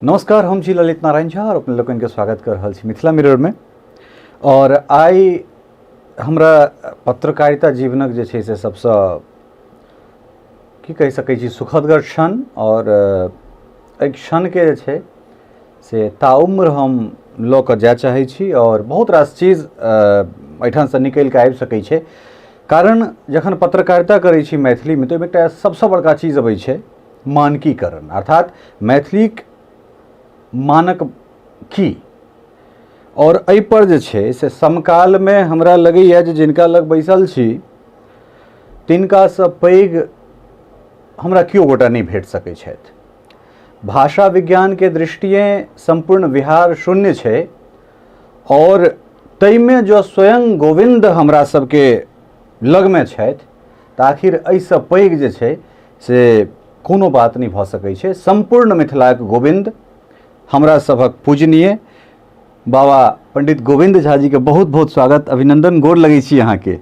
नमस्कार, हम छी ललित नारायण झा और अपने लोकनि के स्वागत कर रहल छी मिथिला मिरर में। और आइ हमरा पत्रकारिता जीवनक जे छै से सबसँ की कहि सकै छी सुखदगर क्षण, और एहि क्षणके जे छै से ताउम्र हम लऽ कऽ जाय चाहै छी। और बहुत रास चीज एहिठामसँ निकलि कऽ आबि सकै छै, कारण जखन पत्रकारिता करै छी मैथिलीमे तऽ ओहिमे एकटा सबसँ बड़का चीज अबै छै मानकीकरण, अर्थात मैथिलीक मानक की। और एहिपर जे छै से समकालमे हमरा लगैए जे जिनका लग बैसल छी तिनकासँ पैघ हमरा केओ गोटा नहि भेट सकै छथि। भाषा विज्ञानके दृष्टिए सम्पूर्ण बिहार शून्य छै, और ताहिमे जँ स्वयं गोविन्द हमरा सबके लगमे छथि तऽ आखिर एहिसँ पैघ जे छै से कोनो बात नहि भऽ सकै छै। सम्पूर्ण मिथिलाक गोविन्द हमरा सभक पूजनीय बाबा पंडित गोविन्द झा जी के बहुत बहुत स्वागत, अभिनंदन, गोर लगै छी अहाँके।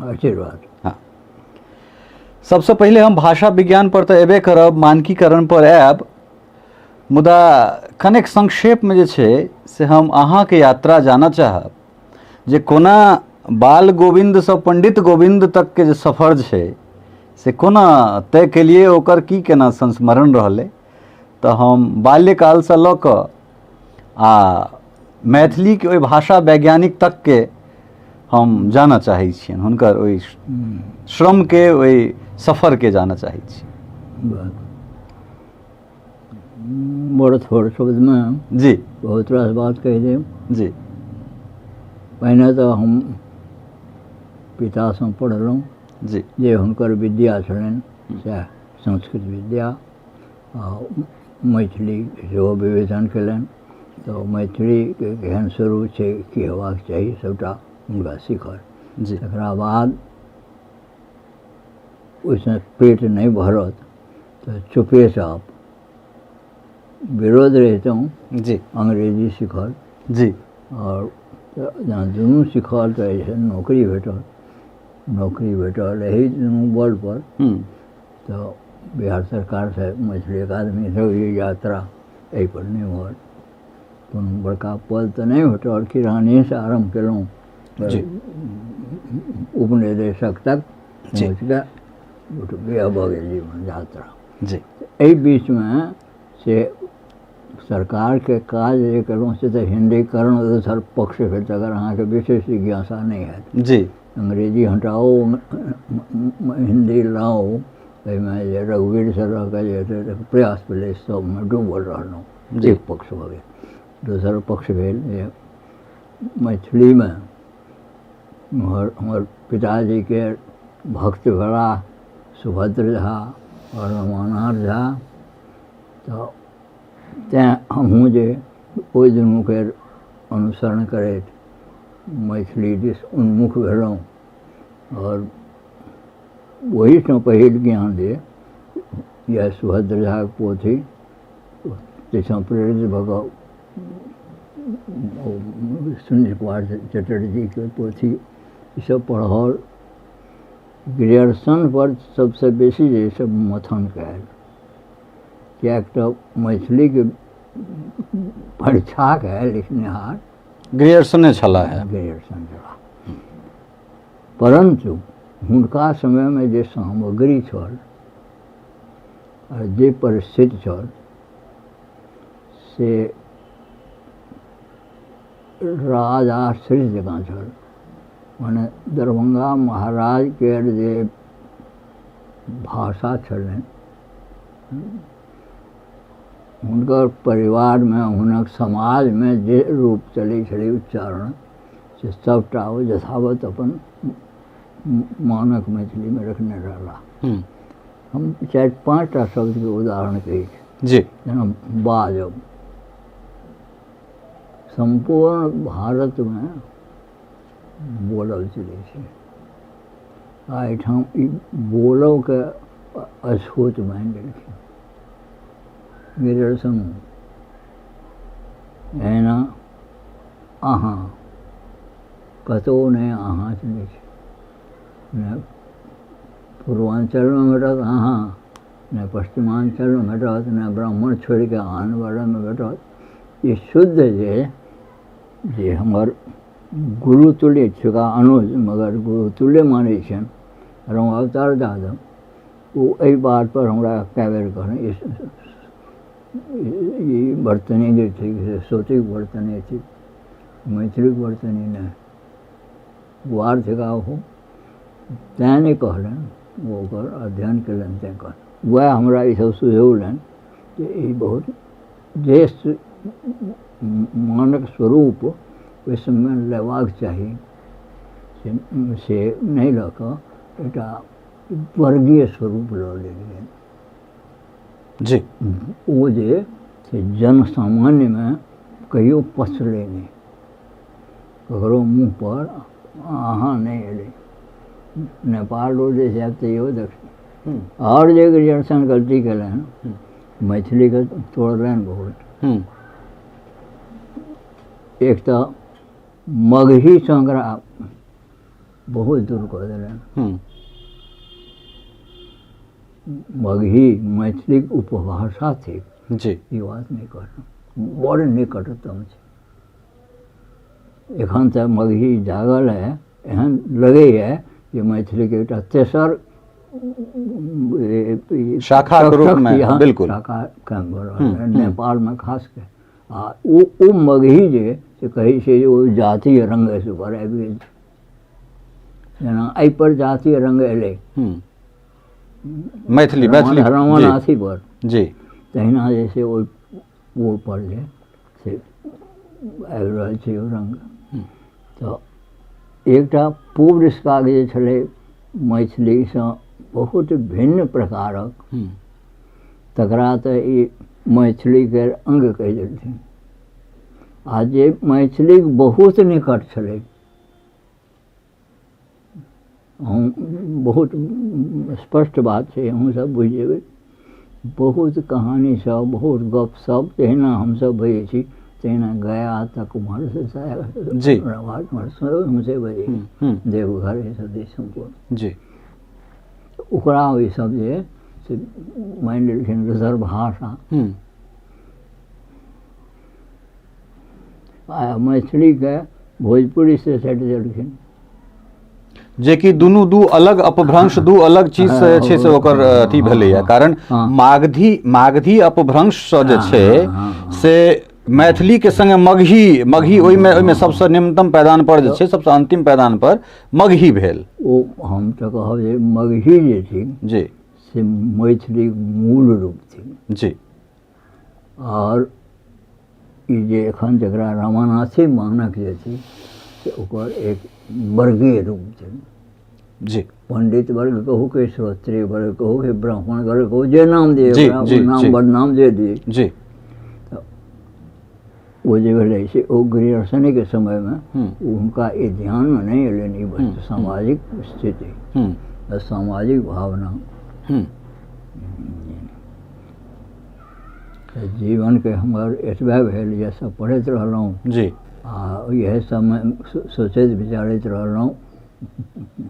आशीर्वाद। हाँ, सबसँ पहिले हम भाषा विज्ञान पर तऽ एबे करब, मानकीकरण पर आयब, मुदा कनेक संक्षेपमे जे छै से हम अहाँके यात्रा जानऽ चाहब जे कोना बाल गोविन्दसँ पंडित गोविन्द तकके जे सफर छै से कोना तय केलिए, ओकर की केना संस्मरण रहलै। तऽ हम बाल्यकालसँ लऽ कऽ आ मैथिलीके ओहि भाषा वैज्ञानिक तकके हम जानऽ चाहै छियनि, हुनकर ओहि श्रमके, ओहि सफरके जानऽ चाहै छी। बड़ थोड़ शब्दमे जी बहुत रास बात कहि देब। जी। पहिने तऽ हम पितासँ पढ़लहुँ। जी। जे हुनकर विद्या छलनि सएह संस्कृत विद्या आ मैथिली सेहो विवेचन केलनि, तऽ मैथिलीके केहन स्वरूप छै, की हेबाक चाही, सभटा हुनका सीखल। जी। तकरा बाद ओहिसँ पेट नहि भरत तऽ चुपेचाप विरोध रहितहुँ जी अंग्रेजी सीखल। जी। आओर जहाँ दुनू सीखल तऽ एहिसँ नौकरी भेटल, नौकरी भेटल एहि दुनू बलपर। तऽ बिहार सरकारसँ मैथिली अकादमीसँ यात्रा एहिपर नहि भेल, कोनो बड़का पद तऽ नहि भेटल, किरानीसँ आरम्भ केलहुँ, उपनिदेशक तक पहुँच कऽ भऽ गेल जीवन यात्रा। जी। एहि बीचमे से सरकारके काज जे केलहुँ से तऽ हिन्दीकरण दोसर पक्ष भेल, तकर अहाँके विशेष जिज्ञासा नहि हैत। जी। अंग्रेजी हटाउ, हिन्दी लाउ, एहिमे जे रघुवीरसँ लऽ कऽ जे प्रयास भेलै सबमे डूबल रहलहुँ, एक पक्ष भऽ गेल। दोसर पक्ष भेल जे मैथिलीमे हमर पिताजीके भक्त भेलाह सुभद्र झा आओर रमानाथ झा, तऽ तेँ हमहूँ जे ओहि दुनूके अनुसरण करैत मैथिली दिस उन्मुख भेलहुँ। आओर ओहिसँ पहिल ज्ञान जे इएह सुभद्र झाक पोथी, ताहिसँ प्रेरित भऽ कऽ सुनील कुमार चटर्जीके पोथी ईसब पढ़ल। ग्रियर्सनपर सबसँ बेसी जे से मथन कयल, किएक तऽ मैथिलीके परीक्षाके लिखनिहार ग्रियर्सने छलाह है, ग्रियर्सन छलाह। परन्तु हुनका समयमे जे सामग्री छल आ जे परिस्थिति छल से राजाश्रित जकाँ छल। मने दरभंगा महाराजके जे भाषा छलनि, हुनकर परिवारमे, हुनक समाजमे जे रूप चलै छलै उच्चारण, से सभटा ओ यथावत अपन मानक मैथिलीमे रखने रहला। हम 4-5टा शब्दके उदाहरण कहै छी। जी। जेना बाजब, सम्पूर्ण भारतमे बोलल चलै छै, आ एहिठाम ई बोलबके अछूत मानि लेलखिन। ग्रियर्सन एहिना अहाँ कतहु नहि अहाँ चलै छै, पूर्वाञ्चलमे भेटत अहाँ, नहि पश्चिमाञ्चलमे भेटत, नहि ब्राह्मण छोड़िके आन वर्णमे भेटत। ई शुद्ध जे जे हमर गुरुतुल्य छिका अनुज, मगर गुरुतुल्य मानै छियनि रामावतार यादव, ओ एहि बातपर हमरा कए बेर कहलनि, ई वर्तनी जे छै से सोतिक वर्तनी थिक, मैथिलीक वर्तनी नहि। गुआर थिका ओहो, तेँ नहि कहलनि, ओ ओकर अध्ययन कयलनि तेँ कहलनि। वएह हमरा ईसब सुझौलनि जे ई बहुत जे मानक स्वरूप ओहि समयमे लेबाक चाही से नहि लऽ कऽ एकटा वर्गीय स्वरूप लऽ लेल गेल। जी। ओ जे से जनसामान्यमे कहियो पसलै नहि, ककरो मुँहपर अहाँ नहि एलै। नेपाल रोड जे जायब तैयो देख। आओर जे ग्रेजुएशन गलती केलनि, मैथिलीके तोड़लनि बहुत। एक तऽ मगहीसँ ओकरा बहुत दूर कऽ देलनि। मगही मैथिलीक उपभाषा थिक जी, ई बात नहि कहलहुँ, बड़ निकटतम छै। एखन तऽ मगही जागल है, एहन लगैए जे मैथिलीके एकटा तेसर शाखाके रूपमे, बिल्कुल शाखा कायम भऽ रहल है नेपालमे खास कऽ। आ ओ मगही जे से कहै छै जे ओ जातीय रङ्ग ओकर आबि गेल छै, जेना एहिपर जातीय रङ्ग एलै मैथिली मैथिली रमानाथी पर जी, तहिना जे छै ओहि पर जे से आबि रहल छै ओ रङ्ग। तऽ एकटा पूर्व दिशकाके जे छलै मैथिलीसँ बहुत भिन्न प्रकारक, तकरा तऽ ई मैथिलीके अङ्ग कहि देलथिन। आ जे मैथिलीक बहुत निकट छलै, हम बहुत स्पष्ट बात छै, अहूँसब बुझि जेबै। बहुत कहानी सब, बहुत गप सब तहिना हमसब बजै छी तहिना गया तक उम्हरसँ हमसब बजै छी, देवघर ई सब देश सम्पूर्ण जी। ओकरा ई सब जे से मानि लेलखिन दोसर भाषा। आ मैथिलीके भोजपुरीसँ साटि देलखिन, जेकि दुनू दू अलग अपभ्रंश, दू अलग चीज से जे छै से ओकर अथी भेलैया। कारण मागधी मागधी अपभ्रंशसँ जे छै से मैथिली के संगे मगही मगही ओहिमे ओहिमे सबसँ निम्नतम पैदान पर जे छै, सबसँ अंतिम पैदान पर मगही भेल। ओ हम तऽ कहब जे मगही जे थिक जी से मैथिलीक मूल रूप थिक जी। आओर ई जे एखन जकरा रमानाथी मानक जे छै से ओकर एक वर्गीय रूप छै जी। पंडित वर्ग कहू कि श्रोत्रिय वर्ग कहू कि ब्राह्मण वर्ग कहू, जे नाम दियै ओकरा, ओ नाम बदनाम जे दियै जी। तऽ ओ जे भेलै से ओ ग्रियर्सनेके समयमे हुनका ई ध्यानमे नहि एलनि ई वस्तु, सामाजिक स्थिति, सामाजिक भावना। जीवनके हमर एतबे भेल जे सब पढ़ैत रहलहुँ जी, आ इएह सबमे सोचैत विचारैत रहलहुँ,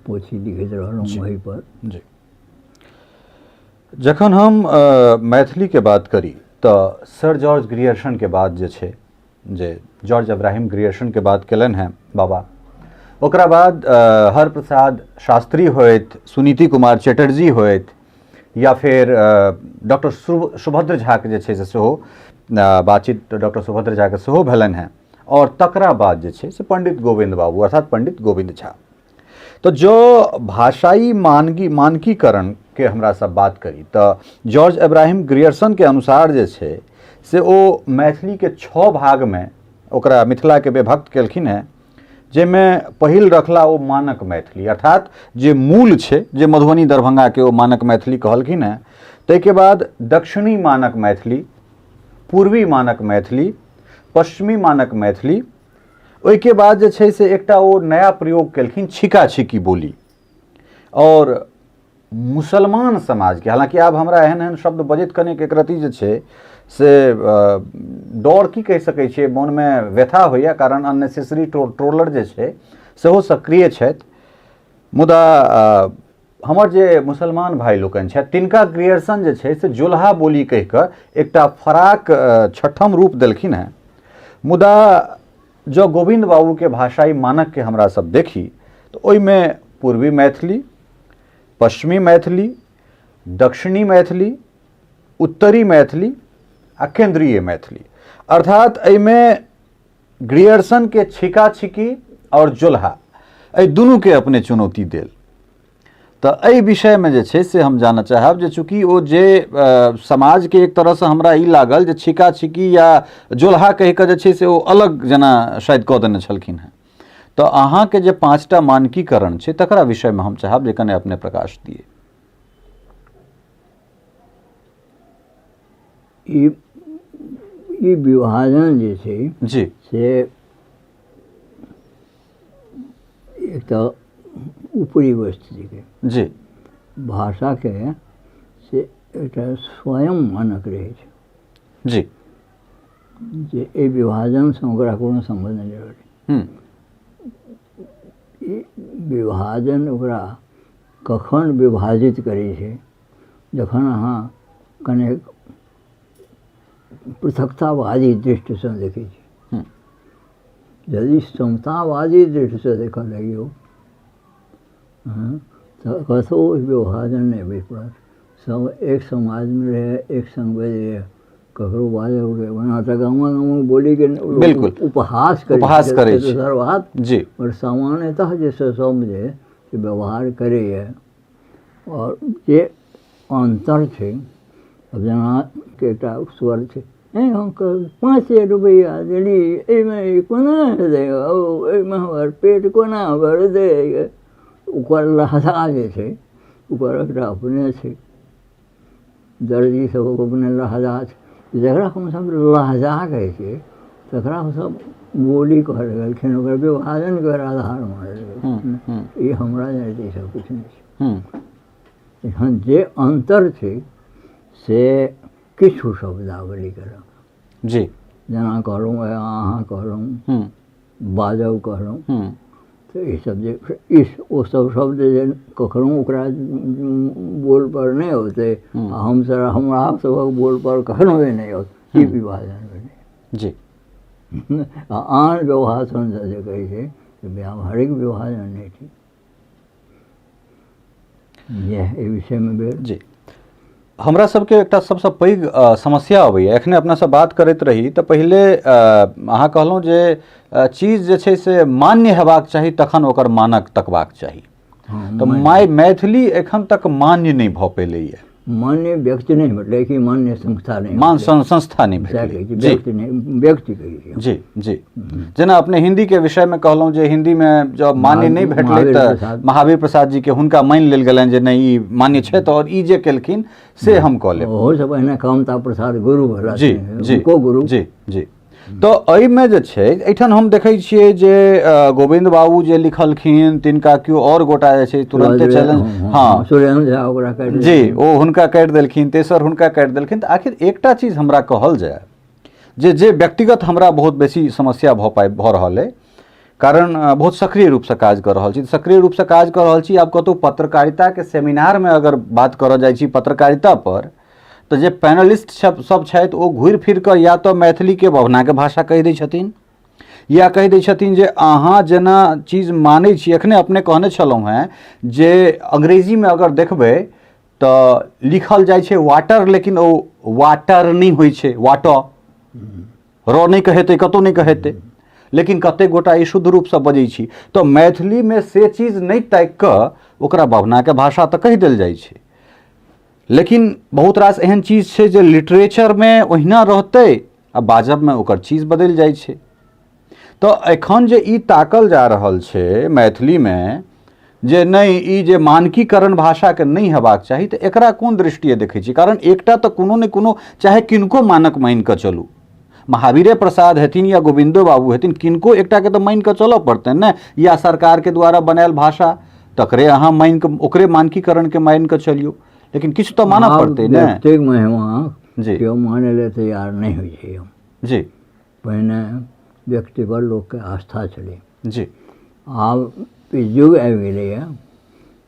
पोथी लिखैत रहलहुँ ओहिपर जी। जखन हम मैथिलीके बात करी तऽ सर जॉर्ज ग्रियर्सनके बाद जे छै, जे जॉर्ज अब्राहिम ग्रियर्सनके बात केलनि हेँ बाबा, ओकरा बाद हरप्रसाद शास्त्री होथि, सुनीति कुमार चटर्जी होथि, या फेर डॉक्टर सुभद्र झाके जे छै से सेहो बातचीत डॉक्टर सुभद्र झाके सेहो भेलनि हेँ। और तकरा बाद जे छै से पंडित गोविंद बाबू अर्थात पंडित गोविंद झा। तऽ जँ भाषाई मानकीकरण के हमरा सब बात करी तऽ जॉर्ज अब्राहिम ग्रियर्सन के अनुसार जे छै से ओ मैथिली के 6 भाग में ओकरा मिथिला के विभक्त केलखिन हेँ, जाहिमे पहिल रखला ओ मानक मैथिली, अर्थात जे मूल छै जे मधुबनी दरभंगा के ओ मानक मैथिली कहलखिन हेँ। ताहिके बाद दक्षिणी मानक मैथिली, पूर्वी मानक मैथिली, पश्चिमी मानक मैथिली। ओहिके बाद जे छै से एकटा ओ नया प्रयोग केलखिन छिका छिकी बोली। और मुसलमान समाजके, हालाँकि आब हमरा एहन एहन शब्द बजैत कनेक एकरति जे छै से डर की कहि सकै छियै, मोनमे व्यथा होइए, कारण अननेसेसरी ट्रोलर जे छै सेहो सक्रिय छथि। मुदा हमर जे मुसलमान भाइ लोकनि छथि तिनका ग्रियर्सन जे छै से जोलहा बोली कहि कऽ एकटा फराक छठम रूप देलखिन हेँ। मुदा जँ गोविन्द बाबूके भाषाई मानकके हमरा सब देखी तऽ ओहिमे पूर्वी मैथिली, पश्चिमी मैथिली, दक्षिणी मैथिली, उत्तरी मैथिली आ केन्द्रीय मैथिली, अर्थात एहिमे ग्रियर्सनके छिका छिकी आओर जोलहा एहि दुनूके अपने चुनौती देल। तऽ एहि विषयमे जे छै से हम जानऽ चाहब जे चूँकि ओ जे समाजके एक तरहसँ हमरा ई लागल जे छिका छिकी या जोलहा कहि कऽ जे छै से ओ अलग जेना शायद कऽ देने छलखिन हेँ, तऽ अहाँके जे 5टा मानकीकरण छै तकरा विषयमे हम चाहब जे कने अपने प्रकाश दिए। ई विभाजन जे छै जी से एक तऽ ऊपरी वस्तु जी भाषाके से एकटा स्वयं मानक रहै छै जी, जे एहि विभाजनसँ ओकरा कोनो सम्बन्ध नहि रहलै। ई विभाजन ओकरा कखन विभाजित करै छै, जखन अहाँ कने पृथकतावादी दृष्टिसँ देखै छी। यदि समतावादी दृष्टिसँ देखऽ लगियौ तऽ कतहु विभाजन नहि बुझि पड़त। सब एक समाजमे रहै, एक संग बजैए, ककरो बाजबके ओना तऽ गामा गामक बोलीके बिल्कुल उपहास करै छै दोसर बात जी, पर सामान्यतः जे सब जे व्यवहार करैए आओर जे अन्तर छै, आब जेना एकटा स्वर छै, हम 5 रुपैआ देली, एहिमे कोना हेतै, एहिमे हमर पेट कोना भरतै, ओकर लहजा जे छै ओकर एकटा अपने छै। दर्जी सबक अपने लहजा छै, जकरा हमसब लहजा कहै छियै तकरा हमसब बोली कहल गेलखिन, ओकर विभाजनके आधार मानल गेलखिन। ई हमरा जनैत ई सब किछु नहि छै। एखन जे अन्तर छै से किछु शब्दावलीके लऽ जी, जेना कहलहुँ अहाँ कहलहुँ, बाजब कहलहुँ, तऽ ईसब जे ओ सब शब्द जे कखनो ओकरा बोल पर नहि औतै, आ हमसब हमरा सबक बोल पर कखनो नहि औतै, ई विभाजन भेलै जी। आ आन विभाजन जे कहै छै से व्यावहारिक विभाजन नहि छै। इएह एहि विषयमे भेल जी। हमरा सबके एकटा सबसँ पैघ समस्या अबैए, एखने अपना सब बात करैत रही तऽ पहिले अहाँ कहलहुँ जे चीज जे छै से मान्य हेबाक चाही तखन ओकर मानक तकबाक चाही, तऽ मैथिली एखन तक मान्य नहि भऽ पेलैए। मान्य व्यक्ति नहि भेटलै कि मान्य संस्था नहि, मान संस्था नहि भेटलै, व्यक्ति नहि, व्यक्ति कहै छै जी जी। जेना अपने हिंदी के विषयमे कहलहुँ जे हिंदीमे जब मान्य नहि भेटलै तऽ महावीर प्रसाद जी के हुनका मानि लेल गेलनि जे नहि ई मान्य छथि आओर ई जे केलखिन से हम कऽ लेब। ओहोसँ पहिने कामता प्रसाद गुरु भेला जी जी गुरु जी जी। तऽ एहिमे जे छै एहिठाम हम देखै छियै जे गोविन्द बाबू जे लिखलखिन तिनका केओ आओर गोटा जे छै तुरन्ते चैलेंज, हँ सुरेन्द्र झा ओकरा काटि जी, ओ हुनका काटि देलखिन, तेसर हुनका काटि देलखिन। तऽ आखिर एकटा चीज हमरा कहल जाय जे जे व्यक्तिगत हमरा बहुत बेसी समस्या भऽ रहल अइ, कारण बहुत सक्रिय रूपसँ काज कऽ रहल छी, सक्रिय रूपसँ काज कऽ रहल छी। आब कतहु पत्रकारिताके सेमिनारमे अगर बात करऽ जाइ छी पत्रकारिता पर तऽ जे पैनलिस्ट सब छथि ओ घुरि फिर कऽ या तऽ मैथिलीके बभनाके भाषा कहि दै छथिन या कहि दै छथिन जे अहाँ जेना चीज मानै छी। एखने अपने कहने छलहुँ हेँ जे अंग्रेजीमे अगर देखबै तऽ लिखल जाइ छै वाटर, लेकिन ओ वाटर नहि होइ छै, वाटर र नहि कहेतै, कतहु नहि कहेतै, लेकिन कतेक गोटा ई शुद्ध रूपसँ बजै छी। तऽ मैथिलीमे से चीज नहि ताकि कऽ ओकरा बभनाके भाषा तऽ कहि देल जाइ छै, लेकिन बहुत रास एहन चीज छै जे लिटरेचरमे ओहिना रहतै आ बाजबमे ओकर चीज बदलि जाइ छै। तऽ एखन जे ई ताकल जा रहल छै मैथिलीमे जे नहि ई जे मानकीकरण भाषाके नहि हेबाक चाही, तऽ एकरा कोन दृष्टिए देखै छी? कारण एकटा तऽ कोनो ने कोनो चाहे किनको मानक मानि कऽ चलू, महावीरे प्रसाद हेथिन या गोविन्दो बाबू हेथिन, किनको एकटाके तऽ मानि कऽ चलऽ पड़तनि ने, या सरकारके द्वारा बनायल भाषा तकरे अहाँ मानि कऽ ओकरे मानकीकरणके मानि कऽ चलियौ, लेकिन किछु तऽ मानऽ पड़तै ने। व्यक्तिक महिमा जी केओ मानै लए तैयार नहि होइ छै। जी पहिने व्यक्तिपर लोकके आस्था छलै जी, आब युग आबि गेलैए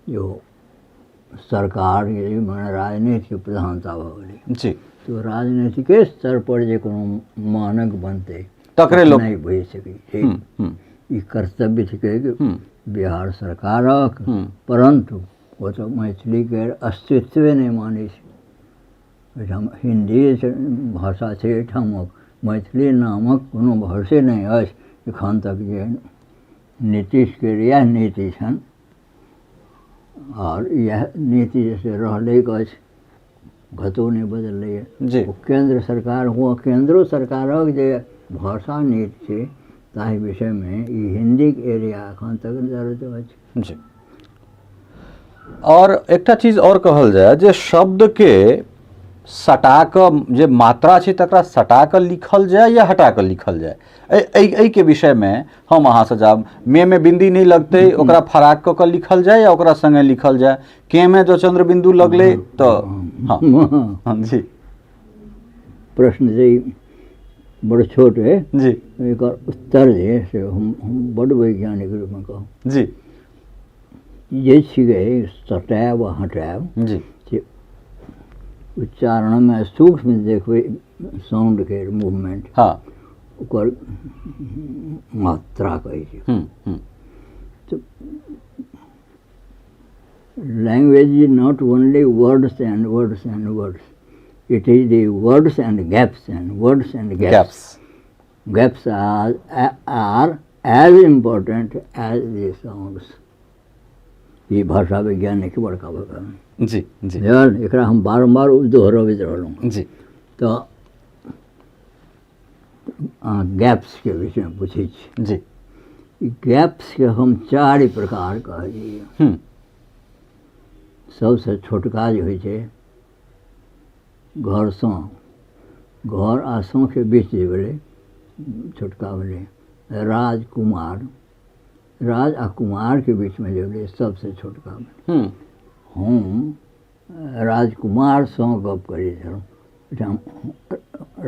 जो सरकार मने राजनीतिके प्रधानता भऽ गेलै। जी। तऽ राजनीतिके स्तर पर जे कोनो मानक बनतै तकरे लोक नहि भए सकै छै। ई कर्तव्य थिकै बिहार सरकारक, परन्तु ओ तऽ मैथिलीके अस्तित्वे नहि मानै छै। एहिठाम हिन्दी भाषा छै, एहिठामक मैथिली नामक कोनो भाषे नहि अछि एखन तक। जे नीतीशके इएह नीति छनि आओर इएह नीति जे से रहलैक अछि, कतहु नहि बदललैए। जी। ओ केन्द्र सरकार हुअ, केन्द्रो सरकारक जे भाषा नीति छै ताहि विषयमे ई हिन्दीके एरिया एखन तक दर्ज अछि। जी। आओर एकटा चीज आओर कहल जाय जे शब्दके सटा कऽ जे मात्रा छै तकरा सटा कऽ लिखल जाय या हटा कऽ लिखल जाय, एहिके विषयमे हम अहाँसँ जाब। मे मे बिंदी नहि लगतै ओकरा फराक कऽ कऽ लिखल जाय या ओकरा सङ्गे लिखल जाय? के मे जँ चंद्रबिंदु लगलै तऽ? हँ हँ जी। प्रश्न जे बड़ छोट है। जी। एकर उत्तर जे से हम बड़ वैज्ञानिक रूपमे कहब। जी। जे छिकै सटायब आ हटायब। जी। से उच्चारणमे सूक्ष्म देखबै साउंडके मूवमेंट। हँ। ओकर मात्रा कहै छै। तऽ language is not only words and words and words, it is the words and gaps and words and gaps. Gaps are as important as the sounds. ई भाषा वैज्ञानिक बड़का बड़का। जी जी। एकरा हम बारम्बार दोहरबैत रहलहुँ। जी। तऽ अहाँ गैप्सके विषयमे पूछै छी। जी। ई गैप्सके हम चारि प्रकार कहलियै। सबसँ छोटका जे होइ छै घरसँ घर आ सँके बीच जे भेलै छोटका भेलै राजकुमार। राज आ कुमारके बीचमे जे भेलै सबसँ छोटका भेलै। हम राजकुमारसँ गप करै छलहुँ, एहिठाम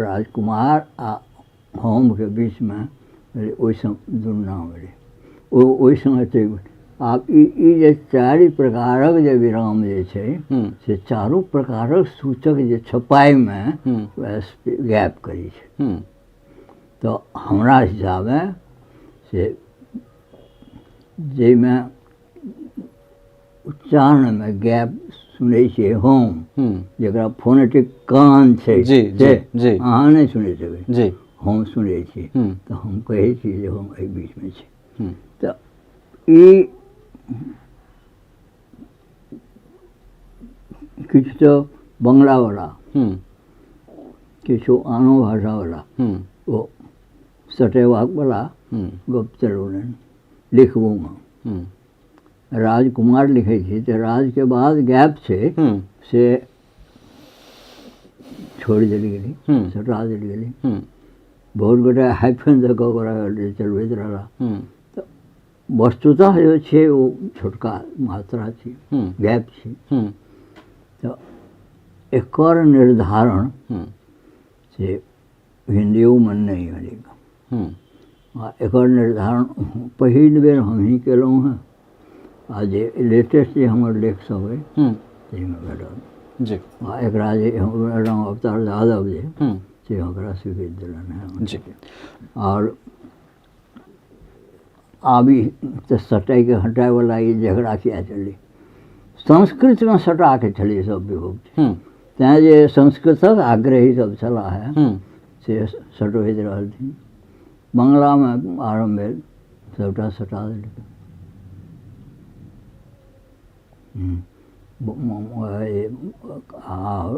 राजकुमार आ हमके बीचमे ओहिसँ दुन्ना भेलै, ओ ओहिसँ एतेक। आब ई जे चारि प्रकारक जे विराम जे छै से चारू प्रकारक सूचक जे छपाइमे गैप करै छै। तऽ हमरा हिसाबे से जाहिमे उच्चारणमे गैप सुनै छियै हम, जकरा फोनेटिक कान छै, जी से जी अहाँ नहि सुनैत हेबै। जी। हम सुनै छी तऽ हम कहै छी जे हम एहि बीचमे छी। तऽ ई किछु तऽ बंगलावला, किछु आनो भाषावला ओ सटेबाकवला गप चलौलनि लिखबोमे। राजकुमार लिखै छी तऽ राजके बाद गैप छै से छोड़ि देल गेलै, सटा देल गेलै। बहुत गोटे हाइफन दऽ कऽ ओकरा चलबैत रहला। तऽ वस्तुतः जे छै ओ छोटका मात्रा छै, गैप छै। तऽ एकर निर्धारण से हिन्दियोमे नहि भेलै आ एकर निर्धारण पहिल बेर हमहीँ केलहुँ हेँ आ जे लेटेस्ट जे हमर लेख सब अइ ताहिमे भेटल। जी। आ एकरा जे राम अवतार यादव जे से ओकरा स्वीकृति देलनि हेँ। जी। आओर आब ई तऽ सटाइके हटायवला ई झगड़ा किया चललै? संस्कृतमे सटाके छलै सब विभक्ति, तैँ जे संस्कृतक आग्रही सब छलाह हेँ से सटबैत रहलथिन। बंगलामे आरम्भ भेल, सबटा सटा देलकै। आ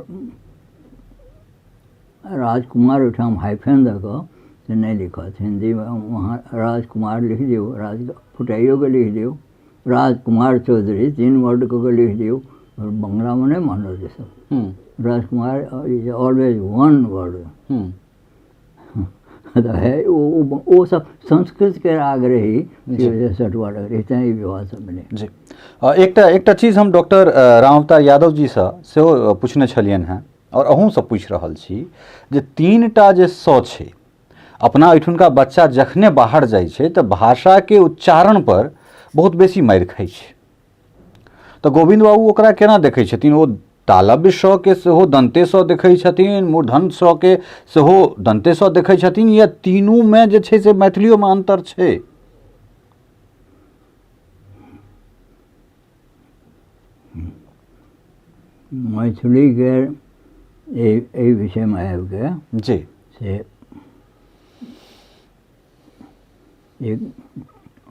राजकुमार ओहिठाम हाइफेन दऽ कऽ से नहि लिखत। हिन्दीमे वहाँ राजकुमार लिख दियौ, राज फुटाइयोके लिख दियौ, राजकुमार चौधरी तीन वर्ड कऽ कऽ लिख दियौ, बंगलामे नहि मानल जे सब। Rajkumar is always one word. तऽ हे ओ सब संस्कृतके आग्रही सटवा लगलै, तैँ ई विवाद सब भेलै। जी। एकटा एकटा चीज हम डॉक्टर रामअवतार यादव जीसँ सेहो पुछने छलियनि हेँ आओर अहूँसँ पूछि रहल छी जे तीनटा जे स छै, अपना एहिठुनका बच्चा जखने बाहर जाइ छै तऽ भाषाके उच्चारण पर बहुत बेसी मारि खाइ छै। तऽ गोविन्द बाबू ओकरा केना देखै छथिन? ओ तालव्य स के सेहो दन्ते स देखै छथिन, मूर्धन स के सेहो दन्ते स देखै छथिन, या तीनूमे जे छै से मैथिलियोमे अन्तर छै? मैथिलीके एहि विषयमे आबिके जी से एक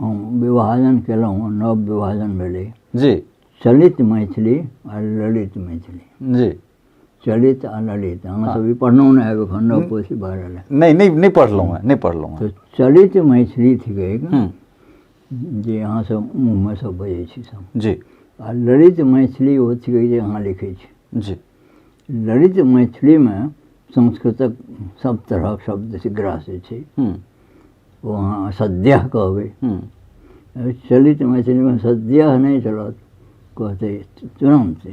हम विभाजन केलहुँ, नव विभाजन भेलै जी, चलित मैथिली आ ललित मैथिली। जी, चलित आ ललित अहाँ सब ई पढ़लहुँ नहि हेबै, एखन नव पोथी भऽ रहल है। नहि नहि नहि पढ़लहुँ हेँ, नहि पढ़लहुँ हेँ। तऽ चलित मैथिली थिकै जे अहाँ सब मुँहमे सब बजै छी सब जी, आ ललित मैथिली ओ थिकै जे अहाँ लिखै छी। जी, ललित मैथिलीमे संस्कृतक सब तरहक शब्द ग्राह्य छै, ओ अहाँ सद्यः कहबै। चलित मैथिलीमे सद्यः नहि चलत, कहतै तुरन्त,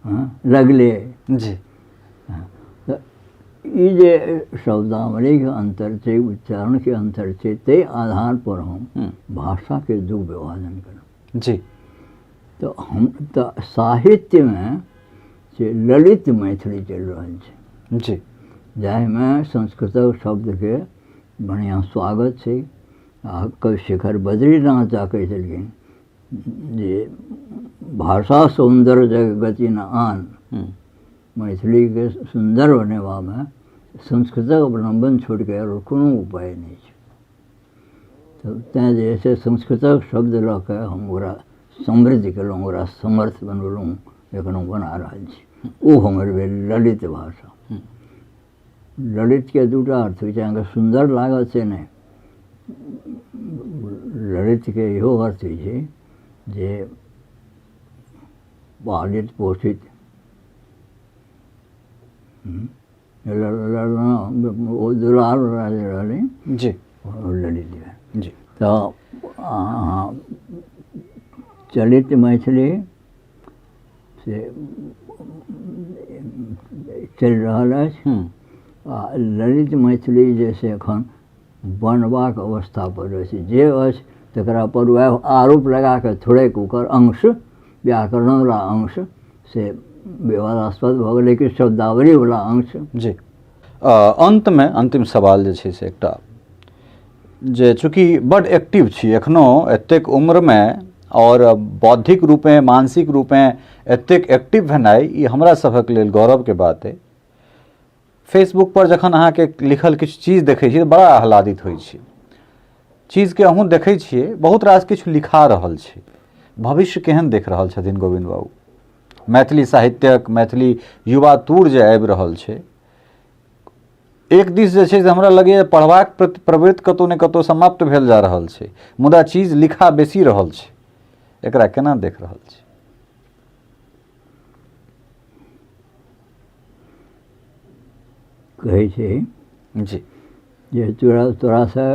हँ लगले। जी, तऽ ई जे शब्दावलीके अन्तर छै, उच्चारणके अन्तर छै, ताहि आधार पर हम भाषाके दू विभाजन करब। जी, तऽ हम तऽ साहित्यमे से ललित मैथिली चलि रहल छै। जी, जाहिमे संस्कृतक शब्दके बढ़िआँ स्वागत छै। आ कविशेखर बद्रीनाथ जा कहै छलखिन जे भाषा सौन्दर्य जग गति न आन, मैथिलीके सुन्दर बनेबामे संस्कृतक अवलम्बन छोड़िके आओर कोनो उपाय नहि छै। तऽ तेँ जे है से संस्कृतक शब्द लऽ कऽ हम ओकरा समृद्ध केलहुँ, ओकरा समर्थ बनौलहुँ, एखनो बना रहल छी। ओ हमर भेल ललित भाषा। ललितके दूटा अर्थ होइ छै, अहाँके सुन्दर लागत से नहि, ललितके इहो अर्थ होइ छै जे पालित पोषित, ओ दुलार जे रहलै जी, ललित भेल। जी, तऽ अहाँ चलित मैथिली से चलि रहल अछि, आ ललित मैथिली जे से एखन बनबाक अवस्था पर अछि, जे अछि तकरा पर वएह आरोप लगा कऽ थोड़ेक ओकर अंश, व्याकरणवला अंश से विवादास्पद भऽ गेलै कि शब्दावलीवला अंश। जी, अन्तमे अन्तिम सवाल जे छै से एकटा जे चूँकि बड एक्टिव छी एखनो एतेक उम्रमे और बौद्धिक रूपेँ मानसिक रूपेँ एतेक एक्टिव भेनाइ ई हमरा सभक लेल गौरवके बात अइ। फेसबुक पर जखन अहाँके लिखल किछु चीज देखै छी तऽ बड़ा आह्लादित होइ छी। चीजके अहूँ देखै छियै, बहुत रास किछु लिखा रहल छै। भविष्य केहन देख रहल छथिन गोविन्द बाबू? मैथिली साहित्यक, मैथिली युवा तूर जे आबि रहल छै, एक दिस जे छै से हमरा लगैए पढ़बाक प्रति प्रवृत्ति कतहु ने कतहु समाप्त भेल जा रहल छै, मुदा चीज लिखा बेसी रहल छै, एकरा केना देख रहल छी? कहै छै जी जे तोरासँ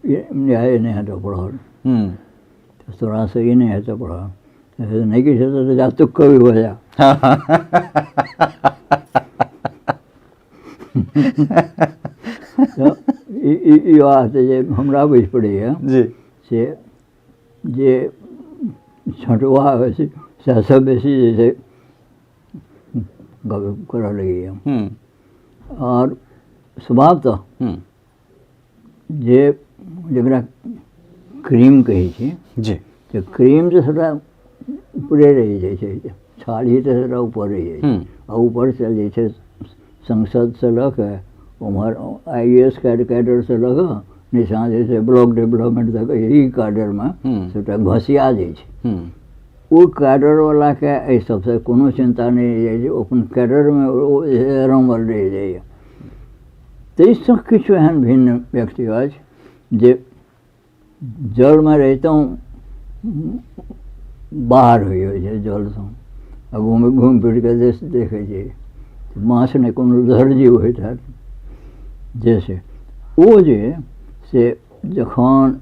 न्याय नहि हेतौ पढ़ल, तोरासँ ई नहि हेतौ पढ़ल, नहि किछु हेतौ तऽ जा तू कवि भऽ जा। तऽ ई बात जे हमरा बुझि पड़ैए जी से जे छँटुआ होइ छै सएह सब बेसी जे छै गप करऽ लगैए। आओर स्वभावतः जे जकरा क्रीम कहै छै जी, तऽ क्रीम तऽ सबटा ऊपरे रहि जाइ छै, छाली तऽ सबटा ऊपर रहि जाइ छै, आ ऊपर चलि जाइ छै संसदसँ लऽ कऽ उम्हर IAS कैडरसँ लऽ कऽ नीचाँ जे छै ब्लॉक डेवलपमेंट तक एहि कैडरमे सबटा घसिया जाइ छै। ओ कैडरवलाके एहि सबसँ कोनो चिन्ता नहि रहै छै, ओ अपन कैडरमे ओ रमल रहि जाइए। ताहिसँ किछु एहन भिन्न व्यक्ति अछि जे जलमे रहितहुँ बाहर होइ छै जलसँ, आ घूमि घूमि फिर कऽ देखै छै माछ नहि कोनो दोसर जीव होइत हैत जे से ओ जे से जखन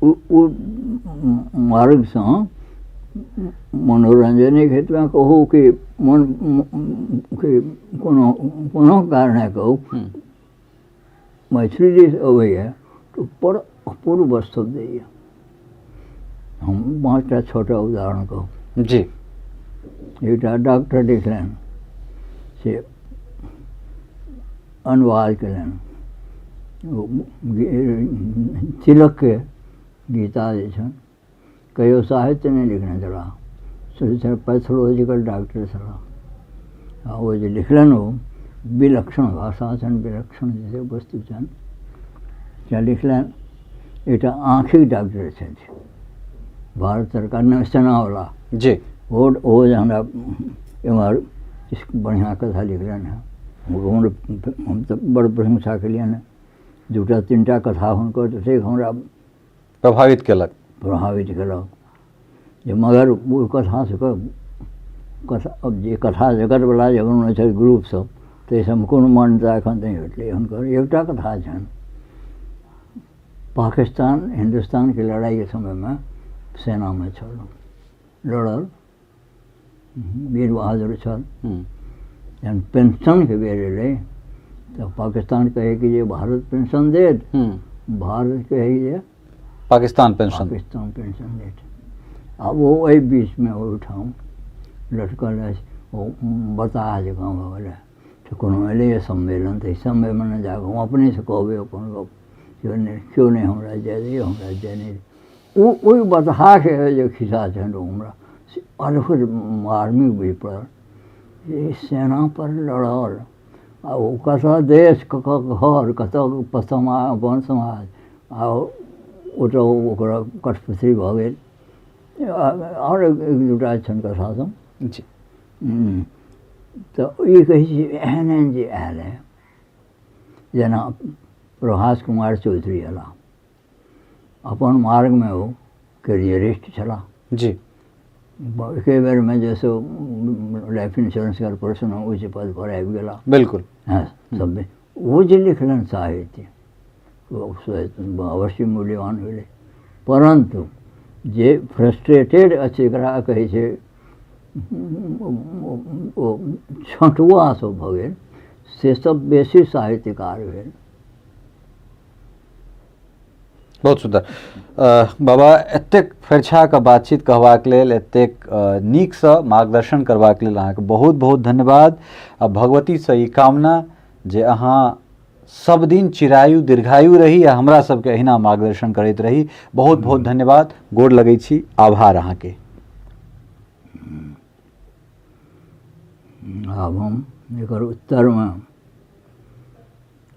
ओ मार्गसँ मनोरञ्जनेके हेतुमे कहू कि मन कि कोनो कोनो कारणे कहू, मैथिली जे अबैए तऽ बड़ अपूर्व वस्तु दैए। हम 5टा 6टा उदाहरण कहू। जी। एकटा डॉक्टर लिखलनि से अनुवाद केलनि तिलकके गीता जे छनि, कहियो साहित्य नहि लिखने छलाह, पैथोलॉजिकल डॉक्टर छलाह। आ ओ जे लिखलनि ओ विलक्षण भाषा छनि, विलक्षण जे वस्तु छनि से लिखलनि। एकटा आँखिक डॉक्टर छथि, भारत सरकार ने सेनावला जी, ओ जे हमरा एम्हर बढ़िआँ कथा लिखलनि हेँ, हम तऽ बड़ प्रशंसा केलियनि हेँ। 2टा 3टा कथा हुनकर ततेक हमरा प्रभावित केलक, प्रभावित केलक जे मगर ओ कथा सबके कथा अब जे कथा जगतवला जे बनौने छथि ग्रुप सब, ताहि सबमे कोनो मान्यता एखन नहि भेटलै। हुनकर एकटा कथा छनि, पाकिस्तान हिन्दुस्तानके लड़ाइके समयमे सेनामे छल, लड़ल, वीर बहादुर छल। जहन पेंशनके बेर एलै तऽ पाकिस्तान कहै कि जे भारत पेंशन देत, भारत कहै जे पाकिस्तान पेंशन, पाकिस्तान पेंशन देत। आ ओ एहि बीचमे ओहिठाम लटकल अछि, ओ बताह जकाँ भऽ गेलै। तऽ कोनो एलैए सम्मेलन, तऽ सम्मेलनमे जाकऽ हम अपनेसँ कहबै अपन गप, केओ नहि हमरा जाय दैए, हमरा जाय नहि। ओ ओहि बतहाके जे खिस्सा छनि ओ हमरा से अद्भुत मार्मिक बुझि पड़ल। जे सेना पर लड़ल आ ओ कतऽ देश, कतऽ घर, कतऽ समाज, अपन समाज, आ ओतऽ ओकरा कठपुतरी भऽ गेल। आओर 1-2टा छनि कथा सब। जी। तऽ ई कहै छी एहन एहन जे आयल है, जेना प्रभास कुमार चौधरी अयलाह, अपन मार्गमे ओ कैरियरिस्ट छलाह। जी। एके बेरमे जे से लाइफ इंश्योरेंस कॉर्पोरेशन उच्च पद पर आबि गेला। बिल्कुल। हँ, सब ओ जे लिखलनि साहित्य ओ अवश्य मूल्यवान भेलै, परन्तु जे फ्रस्ट्रेटेड अछि एकरा कहै छै ओ छँटुआ सब भऽ गेल, से सब बेसी साहित्यकार भेल। बहुत सुन्दर बाबा, एतेक फरिछा कऽ बातचीत कहबाक लेल, एतेक नीकसँ मार्गदर्शन करबाक लेल अहाँके बहुत बहुत धन्यवाद। आ भगवतीसँ ई कामना जे अहाँ सब दिन चिरायु दीर्घायु रही आ हमरा सबके एहिना मार्गदर्शन करैत रही। बहुत बहुत धन्यवाद, गोर लगै छी, आभार अहाँके। आब हम एकर उत्तरमे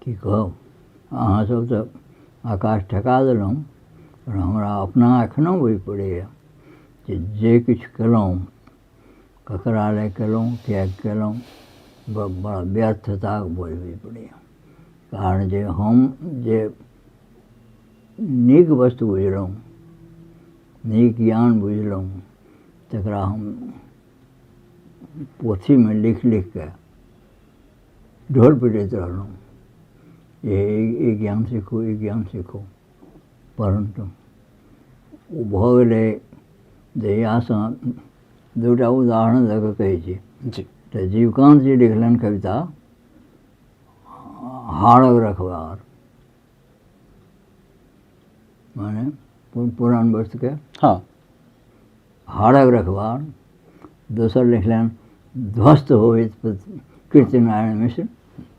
की कहब, अहाँसब तऽ आकाश ठेका देलहुँ, पर हमरा अपना एखनो बुझि पड़ैए जे जे किछु केलहुँ, ककरा लए केलहुँ, किएक केलहुँ, बड़ा व्यर्थताके बोझ बुझि पड़ैए। कारण जे हम जे नीक वस्तु बुझलहुँ, नीक ज्ञान बुझलहुँ, तकरा हम पोथीमे लिख लिखके ढोल पिटैत रहलहुँ, ई ज्ञान सीखू, ई ज्ञान सीखू। परन्तु ओ भऽ गेलै जहियासँ 2टा उदाहरण दऽ कऽ कहै छी। जी। तऽ जीवकान्त जी लिखलनि कविता हाड़क रखबार, माने पुरान वस्तुके हाँ, हाड़क रखबार। दोसर लिखलनि ध्वस्त होइत कीर्तिनारायण मिश्र,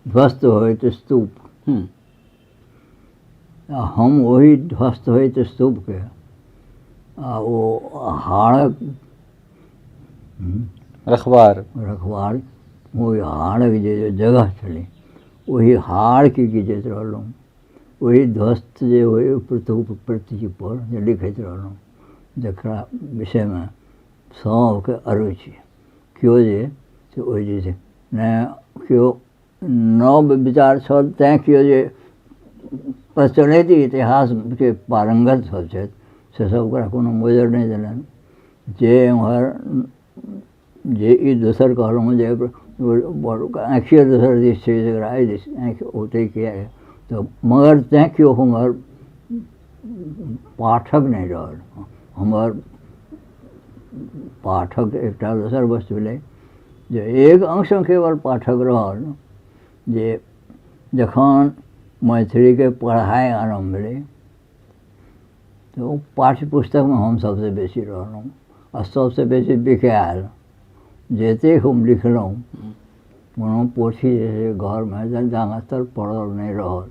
ध्वस्त होइत स्तूप। आ हम ओहि ध्वस्त होइत स्तूपके आ ओ हाड़क रखबार, रखबार, ओहि हाड़क जे जगह छलै ओहि हाड़के गीजैत रहलहुँ, ओहि ध्वस्त जे ओहि पृथ्वी पर जे लिखैत रहलहुँ, जकरा विषयमे सबके अरुचि, केओ जे से ओहि जे छै नहि केओ नव विचार छल, तैँ केओ जे प्रचलित इतिहासके पारंगत सब छथि से सब ओकरा कोनो मोजर नहि देलनि। जे एम्हर जे ई दोसर कहलहुँ जे आँखिए दोसर दिस छै, जकरा एहि दिस आँखि ओतै किए, तऽ मगर तैँ केओ हमर पाठक नहि रहल। हमर पाठक एकटा दोसर वस्तु भेलै जे एक अंशमे केवल पाठक रहल, जे जखन मैथिलीके पढ़ाइ आरम्भ भेलै तऽ ओ पाठ्य पुस्तकमे हम सभसँ बेसी रहलहुँ आ सभसँ बेसी बिकायल। जतेक हम लिखलहुँ, कोनो पोथी जे छै घरमे जामे तक पड़ल नहि रहल।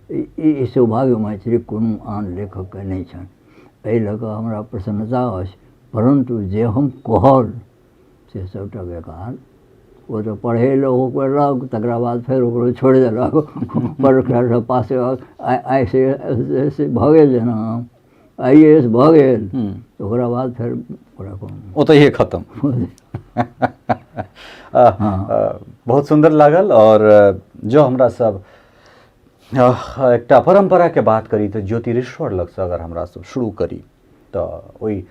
ई सौभाग्य मैथिलीक कोनो आन लेखकके नहि छनि। एहि लऽ कऽ हमरा प्रसन्नता अछि, परन्तु जे हम कहल से सभटा बेकार। ओ तऽ पढ़ै लए ओ पढ़लक, तकरा बाद फेर ओकरो छोड़ि देलक। परीक्षा पास आइ से भऽ गेल, जेना IAS भऽ गेल, ओकरा बाद फेर ओकरा कोनो ओतहिए खतम। बहुत सुन्दर लागल। आओर जो हमरा सब एकटा परम्पराके बात करी तऽ ज्योतिरीश्वर लगसँ अगर हमरा सब शुरू करी तऽ ओहि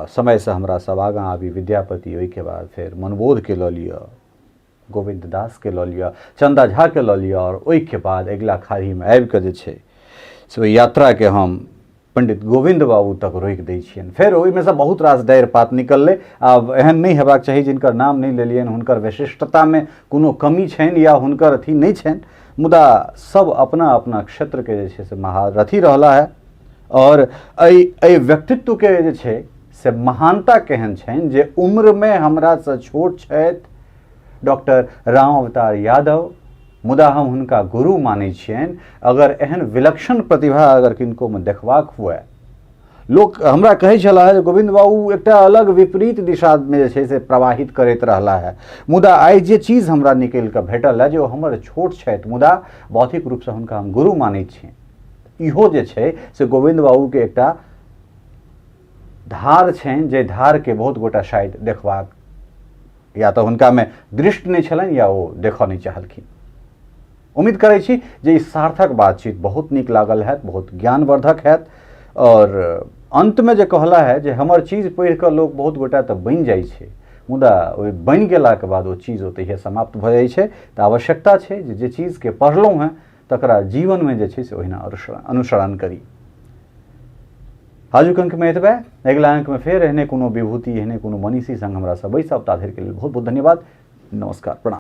समयसँ हमरा सब आगाँ आबी, विद्यापति, ओहिके बाद फेर मनबोधके लऽ लिअ, गोविन्द दासके लऽ लिअ, चन्दा झाके लऽ लिअ, आओर ओहिके बाद अगिला खाड़ीमे आबिकऽ जे छै से ओहि यात्राके हम पंडित गोविन्द बाबू तक रोकि दै छियनि। फेर ओहिमे सँ बहुत रास डारि पात निकललै। आब एहन नहि हेबाक चाही जिनकर नाम नहि लेलियनि हुनकर विशिष्टतामे कोनो कमी छनि या हुनकर अथी नहि छनि, मुदा सब अपना अपना क्षेत्रके जे छै से महारथी रहला है। आओर एहि एहि व्यक्तित्वके जे छै से महानता केहन छनि जे उम्रमे हमरासँ छोट छथि डॉक्टर राम अवतार यादव, मुदा हम हुनका गुरु मानै छियनि। अगर एहन विलक्षण प्रतिभा अगर किनकोमे देखबाक हुए, लोक हमरा कहै छलाह जे गोविन्द बाबू एकटा अलग विपरीत दिशामे जे छै से प्रवाहित करैत रहला है, मुदा आइ जे चीज हमरा निकलि कऽ भेटल है जे ओ हमर छोट छथि मुदा बौद्धिक रूपसँ हुनका हम गुरु मानै छियनि, इहो जे छै से गोविन्द बाबूके एकटा धार छनि जे धारके बहुत गोटा शायद देखबाक या तऽ हुनकामे दृष्टि नहि छलनि या ओ देखऽ नहि चाहलखिन। उम्मीद करै छी जे ई सार्थक बातचीत बहुत नीक लागल हैत, बहुत ज्ञानवर्धक हैत। आओर अन्तमे जे कहला है जे हमर चीज पढ़ि कऽ लोक बहुत गोटा तऽ बनि जाइ छै, मुदा ओहि बनि गेलाके बाद ओ चीज ओतहिए समाप्त भऽ जाइ छै। तऽ आवश्यकता छै जे जे चीजके पढ़लहुँ हेँ तकरा जीवनमे जे छै से ओहिना अनुसरण करी। आजुक अंकमे एतबे, अगिला अंकमे फेर एहने कोनो विभूति, एहने कोनो मनीषी संग हमरा सब बैसब। ताधरिके लेल बहुत बहुत धन्यवाद, नमस्कार, प्रणाम।